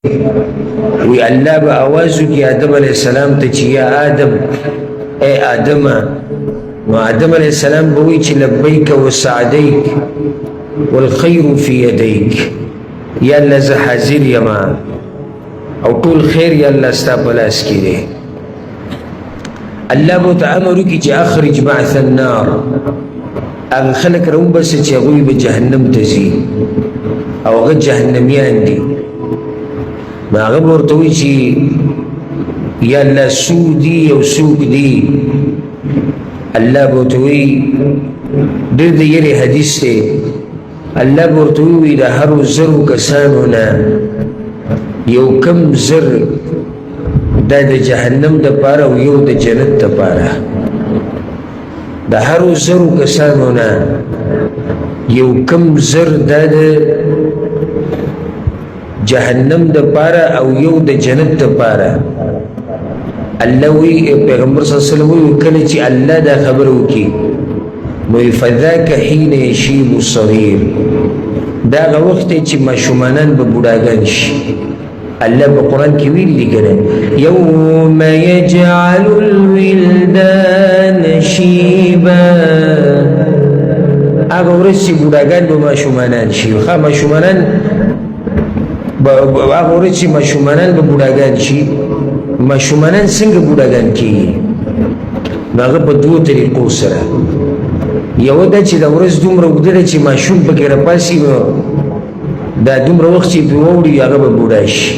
وی الله به आवाज وکړي آدم علیه السلام ته چې یا آدم، ای آدم. نو آدم علیه السلام به وایي چې لبیک وسعدیک والخیر فی یدیک، یا الله زه حاضر یم او ټول خیر یا الله ستا په لاس کې دی. الله به ورته امر وکړي چې اخرج بعث النار، هغه خلک راوباسه چې هغوی به جهنم ته ځي او هغه جهنمیان دي. نو هغه به ورته وایي چې یا الله څوک دي او څوک دي. الله به ورته وایي، ډېر د یرې حدیث دی، الله به ورته ووایي د هرو زرو کسانو نه یو کم زر دا د جهنم دپاره او یو د جنت دپاره. د هرو زرو کسانو نه یو کم زر دا د جهنم دپاره او یو د جنت دپاره. الله وی پیغمبر صلی الله علیه وسلم وی کله چې الله دا خبره وکړي نو فذاک حین یشیب الصغیر، دا هغه وخت دی چې ماشومانان به بوډاګان شي. الله په قرآن کې ویلي دي که نه، یوم یجعل الولدان شیبا، هغه ورځ چې بوډاګان به ماشومانان شي. ښه، ماشومانان هغه ورځ چې ماشومانان به بوډاګان شي. ماشومانان څنګه بوډاګان کېږي؟ نو هغه په دوو طریقو سره. یوه دا چې د ورځ دومره اوږده ده چې ماشوم پکې راپاڅي، نو دا دومره وخت چې پرې واوړي هغه به بوډا شي.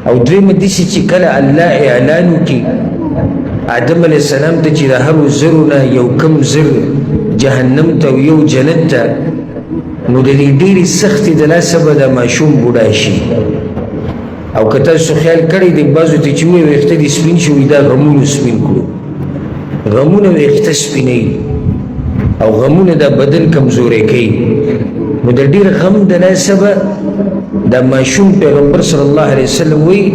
او دویمه داسې چې کله الله اعلان وکړي آدم علیه السلام ته چې د هرو زرو نه یو کم زر جهنم ته او یو جنت ته، نو د دې ډېرې سختې د لاسه به د ماشوم بوډا شي. او که تاسو خیال کړی دی، بعضو ته چې ووایي ویښته دې سپین شي، وایي دا غمونو سپین کړو. غمونه ویښته سپینوي او غمونه د بدن کمزوری کوي. نو د ډېر غم د لاسه به د ماشوم، پیغمبر صلی الله علیه وسلم وایي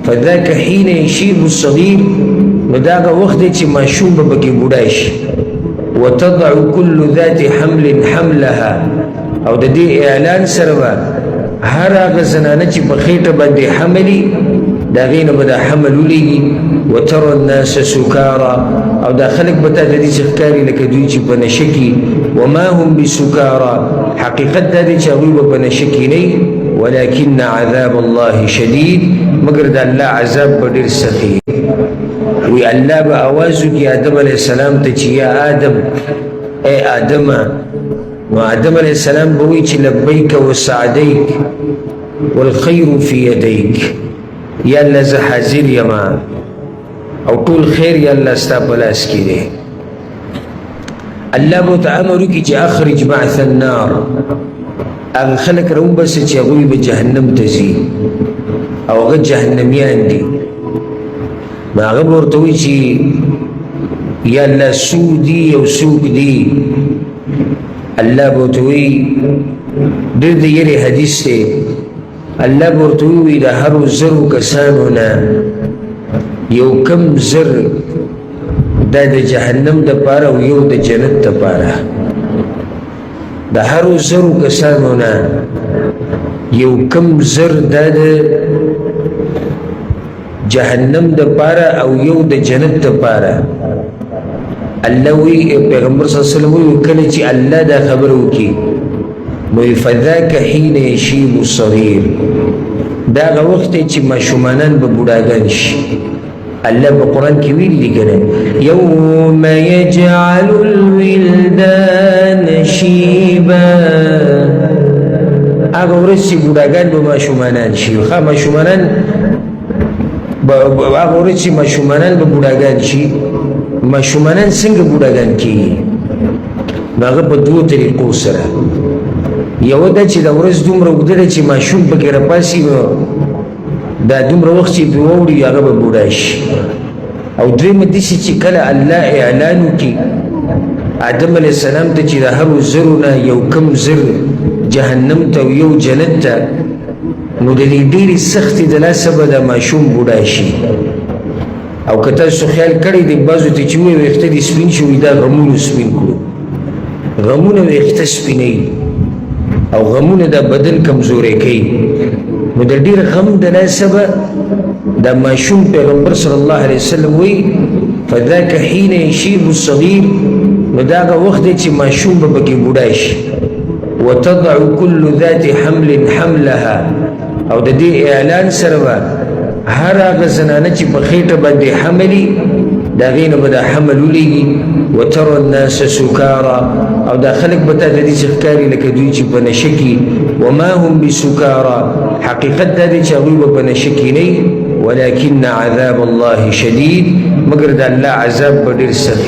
فذاک حین یشیب الصغیر، نو دا هغه وخت دی چې ماشوم به پکې بوډا شي. وتضع كل ذات حمل حملها، او د دې اعلان سره به هر هغه زنانه چې په خېټه باندې حملي د هغې نه به دا حمل ولېږي. وترى الناس سکارا، او دا خلک به تا ته داسې ښکاري لکه دوی چې په نشه کې، وما هم بسکارا، حقیقت دا دی چې هغوی به په نشه کې نه، ولكن عذاب الله شدید، مګر د الله عذاب به ډېر سخت وي. الله به आवाज وکړي آدم علیه السلام ته چې یا آدم، ای آدم. نو آدم علیه السلام به وایي چې لبیک وسعدیک والخیر فی یدیک، یا الله زه حاضر یم او ټول خیر یا الله ستا په لاس کې دی. الله به ورته امر وکړي چې اخرج بعث النار، هغه خلک راوباسه چې هغوی به جهنم ته ځي او هغه جهنمیان دي. نو هغه به ورته وایي چې یا الله څوک دي او څوک دي. الله به ورته وایي، ډېر د یرې حدیث دی، الله به ورته ووایي د هرو زرو کسانو نه یو کم زر دا د جهنم دپاره او یو د جنت دپاره. د هرو زرو کسانو نه یو کم زر دا د جهنم دپاره او یو د جنت دپاره. الله وی پیغمبر صلی الله علیه وسلم وی کله چې الله دا خبره وکړي نو فذاک حین یشیب الصغیر، دا هغه وخت دی چې ماشومانان به بوډاګان شي. الله په قرآن کې ویلي دي که نه، یوم یجعل الولدان شیبا، هغه ورځ چې بوډاګان به ماشومانان شي. ښه، ماشومانان هغه ورځ چې ماشومانان به بوډاګان شي. ماشومانان څنګه بوډاګان کېږي؟ نو هغه په دوو طریقو سره. یوه دا چې د ورځ دومره اوږده ده چې ماشوم پکې راپاڅي، نو دا دومره وخت چې پرې واوړي هغه به بوډا شي. او دویمه داسې چې کله الله اعلان وکړي آدم علیه السلام ته چې د هرو زرو نه یو کم زر جهنم ته او یو جنت ته، نو د دې ډېرې سختې د لاسه به د ماشوم بوډا شي. او که تاسو خیال کړی دی، بعضو ته چې ووایي ویښته دې سپین شي، وایي دا غمونو سپین کړو. غمونه ویښته سپینوي او غمونه د بدن کمزوری کوي. نو د ډېر غم د لاسه به دا ماشوم، پیغمبر صلی الله علیه وسلم وایي فذاک حین یشیب الصغیر، نو دا هغه وخت دی چې ماشوم به پکې بوډا شي. وتضع كل ذات حمل حملها، او د دې اعلان سره به هر هغه زنانه چې په خېټه باندې حملي د هغې نه به دا حمل ولېږي. وترى الناس سکارا، او دا خلک به تا ته داسې ښکاري لکه دوی چې په نشه کې، وما هم بسکارا، حقیقت دا دی چې هغوی به په نشه کې نه، ولكن عذاب الله شدید، مګر د الله عذاب به ډېر سخت.